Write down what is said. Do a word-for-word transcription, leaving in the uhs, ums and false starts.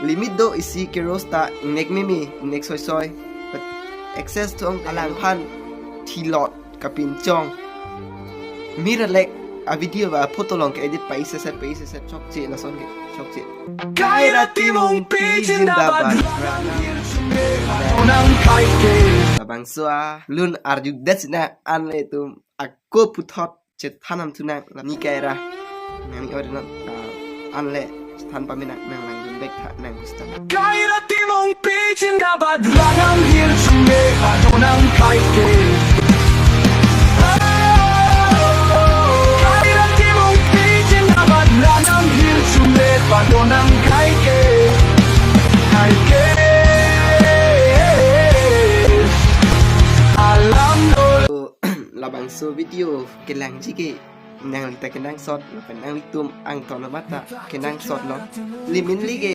Limit do isi ke roast ta ingnek meme, ingnek soi soi. But excess thong alangphan thilot kapinchong. Miralek a video ba photo along ke edit pa-i seset, pa-i seset chokche, lason ke chokche. Kaira Timungpi zindabad. Labangso alun arju det sina, anle tum ako puthot chethan nam thu nang, la ni kaira. Nang ni ori non, ah, anle chethan pame nang, nang langdun bek tha nang pustan. Kaira Timungpi zindabad, Langam Hill Chungle, padonang kaike. Kaira Timungpi zindabad, Langam Hill Chungle, padonang kaike. Kaike. Alam do. Labangso video kelangji ke nangli ta kenangsot, lapen nanglitum angton amat ta kenangsot lo. Liminli ke